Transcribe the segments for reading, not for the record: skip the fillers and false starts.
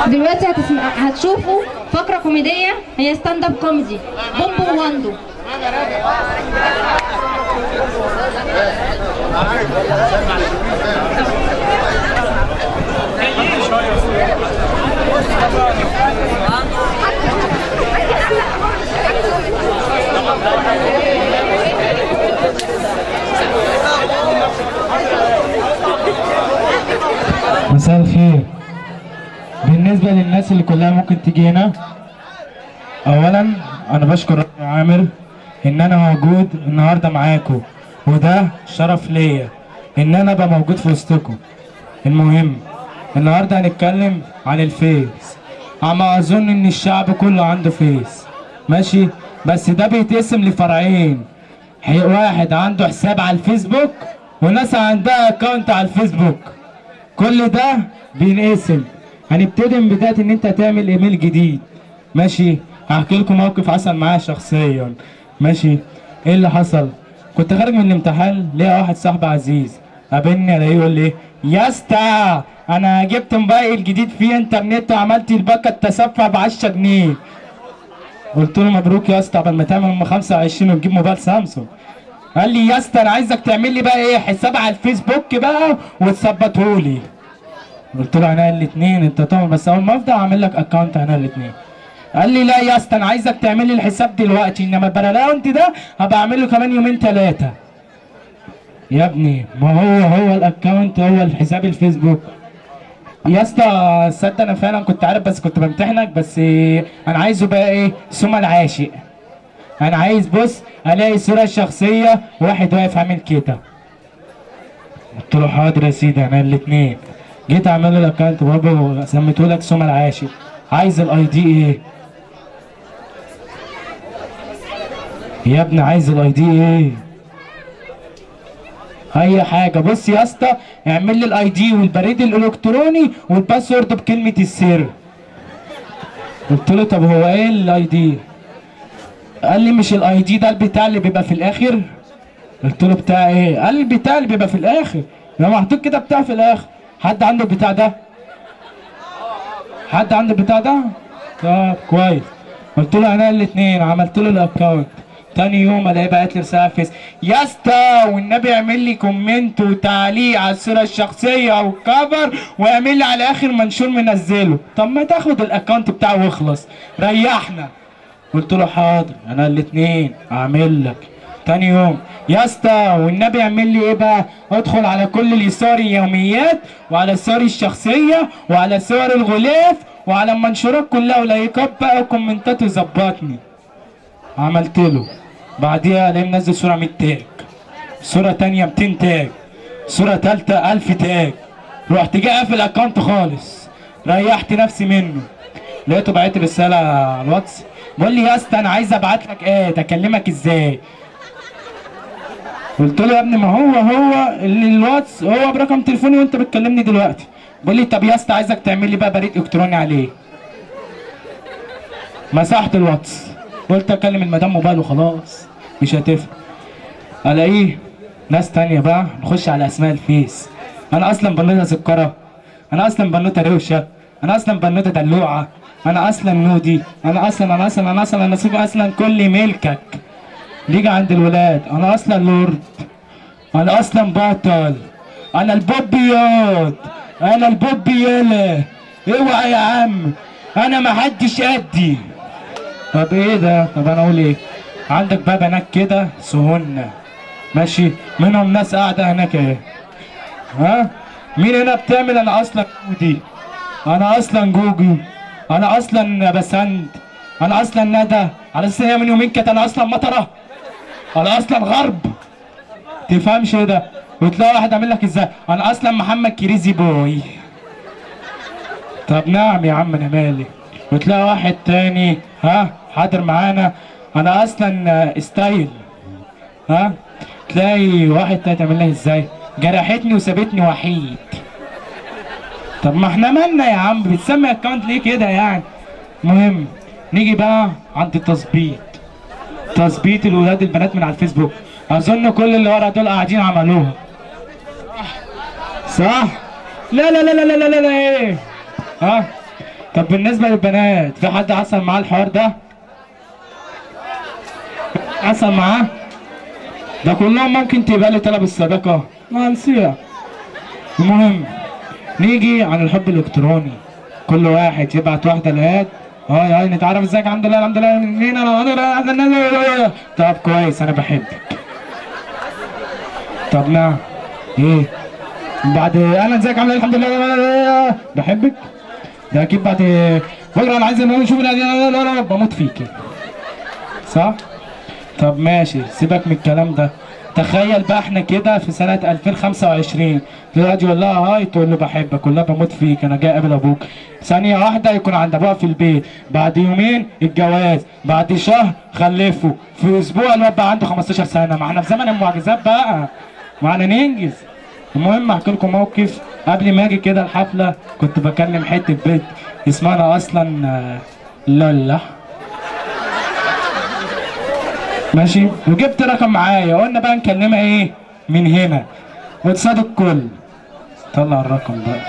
دلوقتي هتشوفوا فقرة كوميدية، هي stand up comedy بومبو واندو. مساء الخير. بالنسبة للناس اللي كلها ممكن تيجي هنا، أولا أنا بشكر عامر إن أنا موجود النهاردة معاكم، وده شرف ليا إن أنا أبقى موجود في وسطكم. المهم النهاردة هنتكلم عن الفيس. عم أظن إن الشعب كله عنده فيس، ماشي، بس ده بيتقسم لفرعين، واحد عنده حساب على الفيسبوك وناس عندها account على الفيسبوك. كل ده بينقسم. هنبتدي من بداية ان انت تعمل ايميل جديد، ماشي. هحكي لكم موقف حصل معايا شخصيا، ماشي. ايه اللي حصل؟ كنت خارج من الامتحان، ليا واحد صاحبي عزيز قابلني، الاقيه يقول لي يا اسطى انا جبت موبايل جديد فيه انترنت وعملت الباقه التصفح ب 10 جنيه. قلت له مبروك يا اسطى، قبل ما تعمل ام 25 وتجيب موبايل سامسونج. قال لي يا اسطى انا عايزك تعمل لي بقى ايه، حساب على الفيسبوك بقى وتثبته لي. قلت له عينيا الاثنين، انت طبعا بس اول ما افضى اعمل لك account عينيا الاثنين. قال لي لا يا اسطى انا عايزك تعمل لي الحساب دلوقتي، انما البرلاونت ده هبقى اعمله كمان يومين ثلاثة. يا ابني ما هو ال account هو الحساب الفيسبوك. يا اسطى صدق انا فعلا كنت عارف، بس كنت بمتحنك، بس انا عايزه بقى ايه، سوما العاشق. انا عايز بص الاقي صوره شخصية واحد واقف عامل كده. قلت له حاضر يا سيدي انا الاثنين. جيت اعمل له ال account بابا سميته لك سوما العاشق. عايز ال ID ايه؟ يا ابني عايز ال ID ايه؟ اي حاجة. بص يا اسطى اعمل لي ال ID والبريد الالكتروني وال password بكلمه السر. قلت له طب هو ايه ال ID؟ قال لي مش ال ID ده البتاع اللي بيبقى في الاخر؟ قلت له بتاع ايه؟ قال لي البتاع اللي بيبقى في الاخر، لو محطوط كده بتاع في الاخر. حد عنده البتاع ده؟ حد عنده البتاع ده؟ طب كويس. قلت له انا الاثنين، عملت له ال account. تاني يوم الاقيه بعت لي رسالة فيس، يا اسطى والنبي اعمل لي comment وتعليق على الصورة الشخصية وال cover، واعمل لي على اخر منشور منزله. طب ما تاخد ال account بتاعه واخلص، ريحنا. قلت له حاضر انا الاثنين اعمل لك. تاني يوم يا اسطى والنبي اعمل لي ايه بقى؟ ادخل على كل اليساري يوميات وعلى الصور الشخصية وعلى صور الغلاف وعلى المنشورات كلها ولايكات بقى وكومنتات وظبطني. عملت له. بعديها الاقيه منزل صوره 100 tag، صوره تانية 200 tag، صوره تالتة 1000 tag. رحت جاي قافل ال account خالص، ريحت نفسي منه. لقيته بعت رسالة على الواتس بيقول لي يا اسطى انا عايز ابعت لك ايه، اكلمك ازاي؟ قلت له يا ابني ما هو اللي الواتس هو برقم تليفوني وانت بتكلمني دلوقتي. بيقول لي طب يا اسطى عايزك تعمل لي بقى بريد الكتروني عليه. مسحت الواتس، قلت اكلم المدام موبايل وخلاص مش هتفرق. الاقيه ناس تانية بقى نخش على اسماء الفيس. انا اصلا بنوته سكره، انا اصلا بنوته روشه، انا اصلا بنوته دلوعه، انا اصلا نودي، انا اصلا انا اصلا انا اصلا انا اصلا كل ملكك. نيجي عند الولاد، انا اصلا لورد، انا اصلا بطل، انا البوبيات، انا البوبيالا، اوعى يا عم، انا محدش قدي. طب ايه ده؟ طب انا اقول ايه؟ عندك بقى بنات كده سهنة، ماشي، منهم ناس قاعدة هناك اهي. ها؟ مين هنا بتعمل انا اصلا جودي، انا اصلا جوجو، انا اصلا بسند، انا اصلا ندى، على اساس هي من يومين كانت انا اصلا مطره، انا اصلا غرب. تفهمش ايه ده؟ وتلاقي واحد عامل لك ازاي؟ انا اصلا محمد crazy boy. طب نعم يا عم انا مالي. وتلاقي واحد تاني ها حاضر معانا، انا اصلا style. ها تلاقي واحد تاني تعمل لها ازاي؟ جرحتني وسابتني وحيد. طب ما احنا مالنا يا عم، بتسمي account ليه كده يعني؟ المهم نيجي بقى عند التظبيط، تظبيط الولاد البنات من على الفيسبوك. اظن كل اللي ورا دول قاعدين عملوها، صح؟ لا لا لا لا لا لا لا ايه؟ ها؟ طب بالنسبة للبنات، في حد حصل معاه الحوار ده؟ حصل معاه؟ ده كلهم ممكن تبقى لي طلب الصداقة، ما هنسيها. المهم نيجي عن الحب الالكتروني، كل واحد يبعت واحدة لاد، hi hi نتعرف، ازيك، الحمد لله الحمد لله، مين انا؟ طب كويس انا بحبك. طب نعم ايه؟ بعد انا ازيك عامل ايه الحمد لله بحبك، ده اكيد بعد بكره انا عايز اشوف، لا لا لا بموت فيكي، صح؟ طب ماشي سيبك من الكلام ده. تخيل بقى احنا كده في سنة 2025 دلوقتي يقول لها hi، تقول له بحبك، قول لها بموت فيك، انا جاي اقابل ابوك. ثانية واحدة يكون عند ابوها في البيت، بعد يومين الجواز، بعد شهر خلفه، في اسبوع الواد بقى عنده 15 سنة. ما احنا في زمن المعجزات بقى، ما احنا ننجز. المهم احكي لكم موقف قبل ما اجي كده الحفلة، كنت بكلم حتة بنت اسمها اصلا لولا، ماشي، وجبت رقم معايا، قلنا بقى نكلمها ايه من هنا، وتصاد الكل طلع الرقم بقى.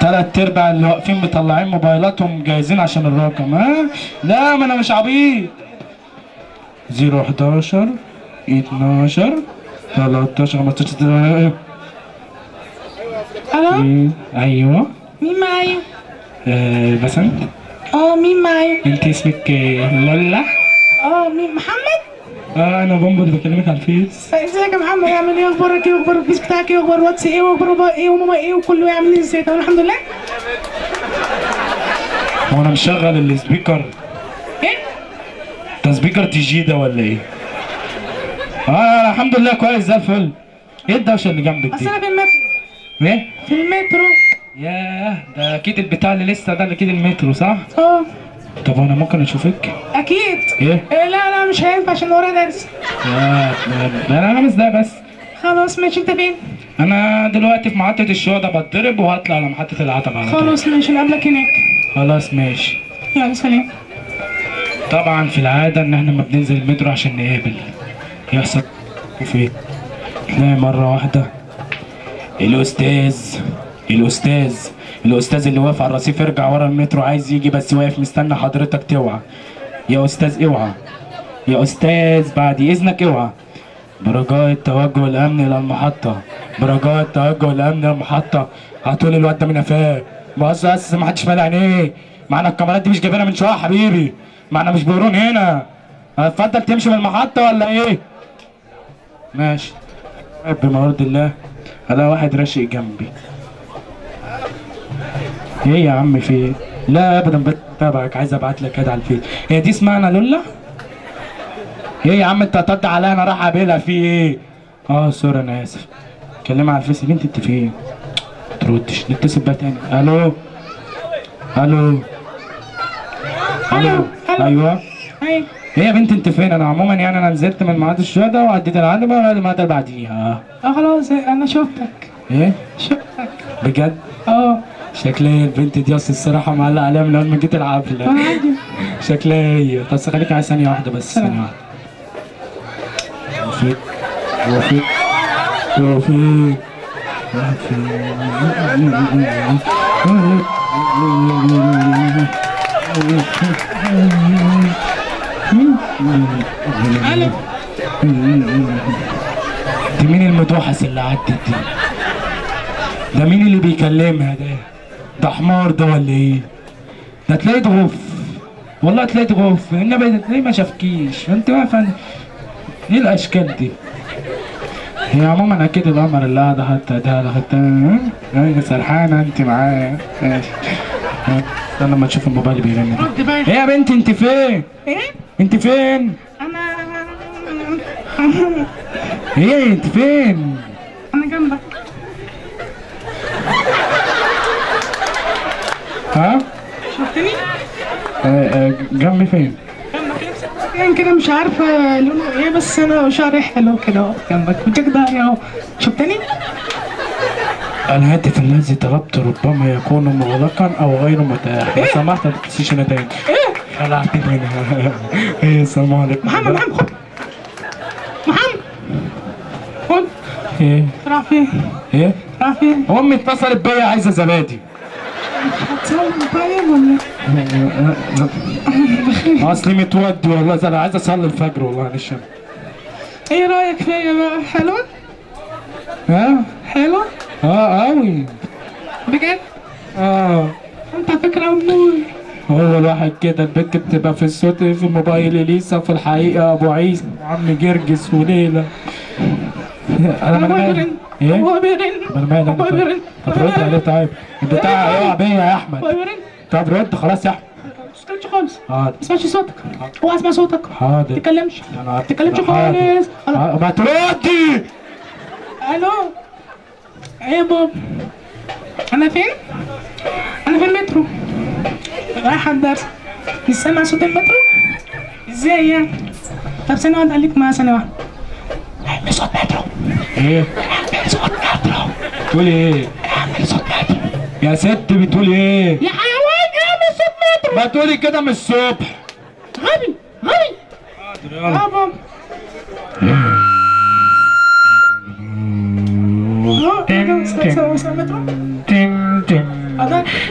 3/4 اللي واقفين مطلعين موبايلاتهم جاهزين عشان الرقم. ها لا ما انا مش عبيط. 0 11 12 13 15. الو. ايوه مين معايا؟ بسنت. مين معايا؟ انت اسمك لولا؟ مين؟ محمد؟ انا بومبو اللي بكلمك على الفيس. ازيك يا محمد، عامل ايه؟ اخبارك ايه؟ واخبار الفيس بتاعك ايه؟ واخبار واتس ايه؟ واخبار بابا ايه؟ وماما ايه؟ وكله عامل ايه؟ ازاي؟ تمام الحمد لله. هو انا مشغل ال speaker؟ ايه؟ ده speaker دي جي ده ولا ايه؟ الحمد لله كويس زي الفل. ايه الدوشة اللي جنبك دي؟ اصل انا في المترو. ايه؟ في المترو. ياه ده اكيد البتاع اللي لسه ده اللي اكيد المترو، صح؟ طب انا ممكن اشوفك؟ اكيد. ايه؟ لا لا مش هينفع عشان ورايا درس. لا انا 5 دقايق بس. خلاص ماشي. انت فين؟ انا دلوقتي في محطة الشهداء بتضرب وهطلع على محطة العتبة على طول. خلاص ماشي، نقابلك هناك. خلاص ماشي، يلا سلام. طبعا في العادة ان احنا ما بننزل المترو عشان نقابل، يحصل في تلاقي مرة واحدة الاستاذ اللي واقف على الرصيف يرجع ورا المترو عايز يجي، بس واقف مستني حضرتك توعى. يا استاذ اوعى، يا استاذ بعد اذنك اوعى. برجاء التوجه الامني الى المحطة، برجاء التوجه الامني الى المحطة. هتقول الواد ده من قفاه، ما اصل اساسا ما حدش مال عينيه، معنا الكاميرات دي مش جايبينها من شوية يا حبيبي، معنا مش بيورون هنا. هتفضل تمشي من المحطة ولا ايه؟ ماشي. بما يرضي الله الاقي واحد راشق جنبي. ايه يا عم في ايه؟ لا ابدا بتابعك، عايز ابعت لك هاد على الفيس. هي دي اسمها لولا؟ ايه يا عم انت هتقطع عليا، انا رايح اقابلها في ايه؟ sorry انا اسف. كلمها على الفيس. يا بنتي انت فين؟ ما تردش، نتصل بقى تاني. الو الو الو. ايوه ايه يا بنتي انت فين؟ انا عموما يعني انا نزلت من ميعاد الشهداء وعديت العتبة الميعاد اللي بعديها. خلاص انا شفتك. ايه؟ شفتك بجد؟ شكلها البنت دي اصل الصراحة معلقه عليها من اول ما جيت الحفلة. شكلها هي. بس خليك على ثانية واحدة بس، ثانية واحدة. وفي وفي وفي الو. دي مين المدوحس اللي عدت دي؟ ده مين اللي بيكلمها ده؟ ده حمار ده ولا ايه؟ ده تلاقيه اتغف، والله تلاقيه اتغف، النبي تلاقيه ما شافكيش، انت واقفة ايه الاشكال دي؟ هي عموما اكيد القمر اللي قاعدة حتى ده حتى سرحانه انت معايا. ماشي استنى لما تشوف الموبايل بيرن. ايه يا بنتي انت فين؟ ايه؟ انت فين؟ انا ايه انت فين؟ انا جنبك. ها؟ شفتني؟ جنبي فين؟ جنبك لابسه فستان كده مش عارفه لونه ايه، بس انا شعري حلو كده اهو جنبك وجاك ضهري اهو. شفتني؟ الهاتف الذي طلبته ربما يكون مغلقا او غير متاح. لو سمحت ما تتصلش هنا تاني. ايه؟ خلعت منها. ايه السلام عليكم. محمد محمد خد. محمد خد. ايه؟ راح فين؟ ايه؟ راح فين؟ امي اتصلت بيا عايزه زبادي. هتصلي طيب ولا؟ اصلي متودي والله، انا عايز اصلي الفجر والله معلش. ايه رايك فيا بقى؟ حلوة؟ ها؟ حلوة؟ اه قوي بجد؟ اه انت على فكرة أمور. هو الواحد كده البنت بتبقى في الصوت في الموبايل اليسا، في الحقيقة ابو عيسى وعم جرجس وليلى. انا مالي؟ ايه؟ هو بيرن. انا مالي؟ هو بيرن. طب رد عليه طيب، البتاع اوعى بيا يا احمد. هو بيرن. طب رد خلاص يا احمد. ما تسكتش خالص. حاضر. ما تسمعش صوتك. اوعى اسمع صوتك. حاضر. ما تتكلمش. ما تتكلمش خالص. ما تردي. الو. ايه يا بابا؟ انا فين؟ انا في المترو. رايحة الدرس. مش سامع صوت المترو؟ ازاي يعني؟ طب ثانية واحدة خليك معايا ثانية واحدة. اعمل صوت مترو. ايه؟ اعمل صوت مترو. بتقولي ايه؟ اعمل صوت مترو. يا ست بتقولي ايه؟ يا حيوان اعمل صوت مترو. ما تقولي كده من الصبح. غبي غبي. حاضر يلا. اه بابا.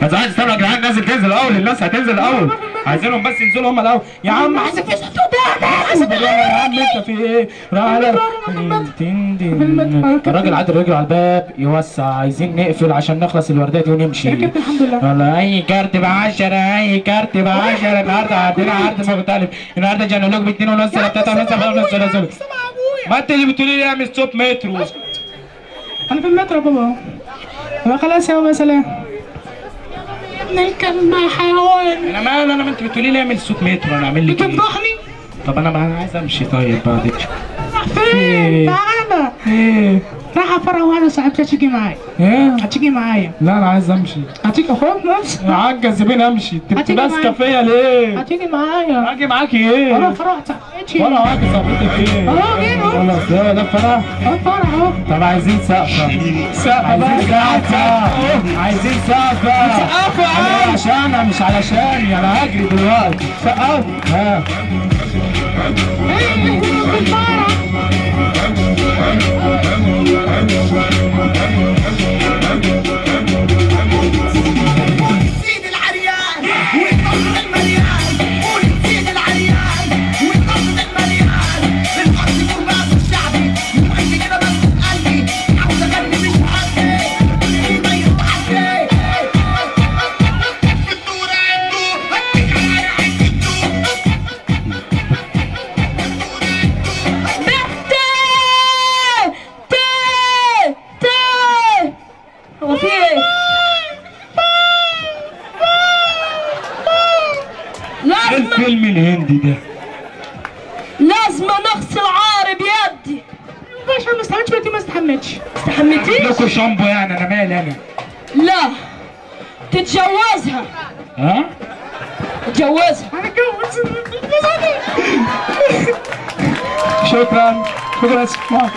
بس عايز استنى يا جدعان، الناس تنزل الاول، الناس هتنزل الاول، عايزينهم بس ينزلوا هم الاول. يا عم عايزك في صوت يا عم انت في ايه؟ الراجل عادل رجله على الباب يوسع، عايزين نقفل عشان نخلص الوردات دي ونمشي. ركبت الحمد لله. والله اي كارت ب10، اي كارت ب10. النهارده عندنا عرض مختلف، النهارده جنولوج ب 2.5 ل 3.5 5.5. ما انت اللي بتقولي لي اعمل صوت مترو. انا في المترو يا بابا. طب خلاص يا بابا سلام. يا ابن الكلب يا حيوان. انا مال انا، ما انت بتقولي لي اعمل صوت مترو، انا اعمل لك ايه؟ بتفضحني؟ طب انا عايز امشي. طيب بعد كده رايح فين؟ تعالى. ايه؟ رايحة فرح واحدة صاحبتي هتيجي معايا. ايه؟ هتيجي معايا. لا انا عايز امشي. هتيجي خلاص. عجز بين امشي، انت ماسكه فيا ليه؟ هتيجي معايا. هاجي معاكي ايه؟ انا فرح صاحبتي. فرح واحدة صاحبتك ايه؟ اهو جينا اهو. خلاص ده فرح؟ اهو فرح اهو. طب عايزين سقفه. سقفه. عايزين سقفه. عايزين سقفه. سقفه. عشان انا مش علشاني، انا هجري دلوقتي. سقفه. ها. ايه في الفرح. سيد العريان والقصد المليان، قول سيد العريان والقصد المليان، القصد قربان الشعبي وعندي كده بس قلبي عاوز اغني مش عندي في عندي الدور الدور هديك على عندي الدور. هو في ايه؟ ايه الفيلم الهندي ده؟ لازم اغسل عاري بيدي. باشا ما استحملتش بيدي، ما استحملتش. استحملتيش؟ لكم شامبو يعني، انا مالي انا؟ لا تتجوزها. ها؟ تتجوزها. انا اتجوز. شكرا شكرا.